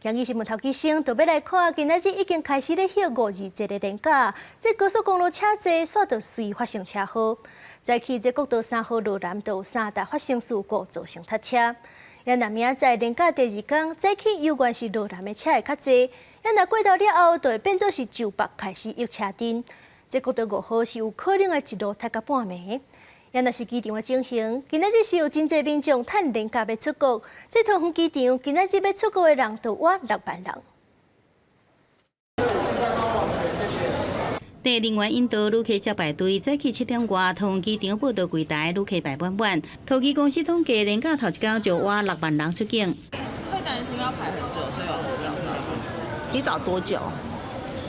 今日新聞頭起先，就欲來看，今仔日已經開始咧歇五二節的連假，這高速公路車濟，煞著隨發生車禍。早起這國道三號羅南道三達發生事故，造成塞車。也若明仔載連假第二工，早起猶原是羅南的車會較濟，也若過頭了後，就會變做是上北開始湧車陣。這國道五號是有可能會一路塞到半暝。也若是機場的情形，今仔日是有真濟民眾趁連假欲出國。這桃園機場今仔日欲出國的人就倚6萬人。佇人員引導旅客才排隊，早起7點外，桃園機場報到櫃台旅客排滿滿。桃機公司統計，連假頭一工就倚6萬人出境。會擔心要排很久，所以有提早到。提早多久？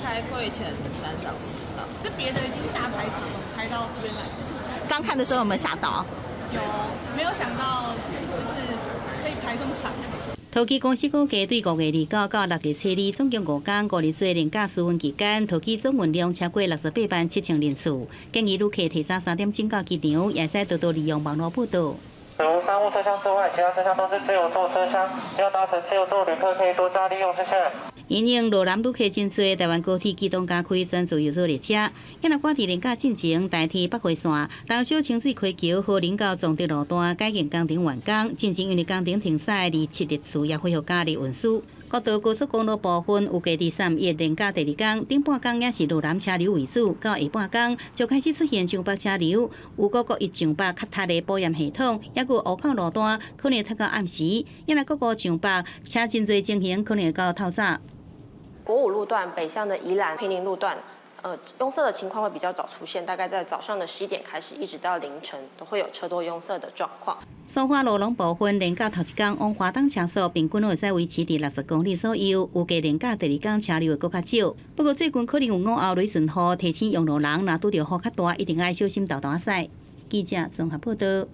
開櫃前3小時到。這別的已經大排長龍排到這邊來。剛看的時候有沒有嚇到？有，沒有想到就是可以排這麼長。桃機公司估計對5月29到6月初2，總共5工5日四連假試運期間，桃機總運量超過68萬7千人次。建議旅客提早3點鐘到機場，也使多多利用網路報到。除商務車廂之外，其他車廂都是自由座車廂，要搭乘自由座旅客可以多加利用，謝謝。因應羅南旅客真濟，台灣高鐵機動加開全自由座列車。也若趕佇連假進前，台鐵北迴線、東小清水溪橋、和林到崇德路段改建工程完工，進前因為工程停駛27列次也恢復加熱運輸。國道高速公路部分預計佇31連假第二工，頂半工也是羅南車流為主，到下半工就開始出現上北車流，有國國一上北較塞的保驗系統，抑閣湖口路段可能塞到暗時，也若各個上北車真濟情形可能會到透早。國五路段北向的宜蘭坪林路段，擁塞的情況會比較早出現，大概在早上的11點開始，一直到凌晨都會有車多擁塞的狀況。蘇花羅龍部分連假頭一工往華東車速平均會使維持佇60公里左右，預計連假第二工車流會閣較少。不過最近可能有午後雷陣雨，提醒用路人若拄著雨較大，一定愛小心沓沓駛。記者綜合報道。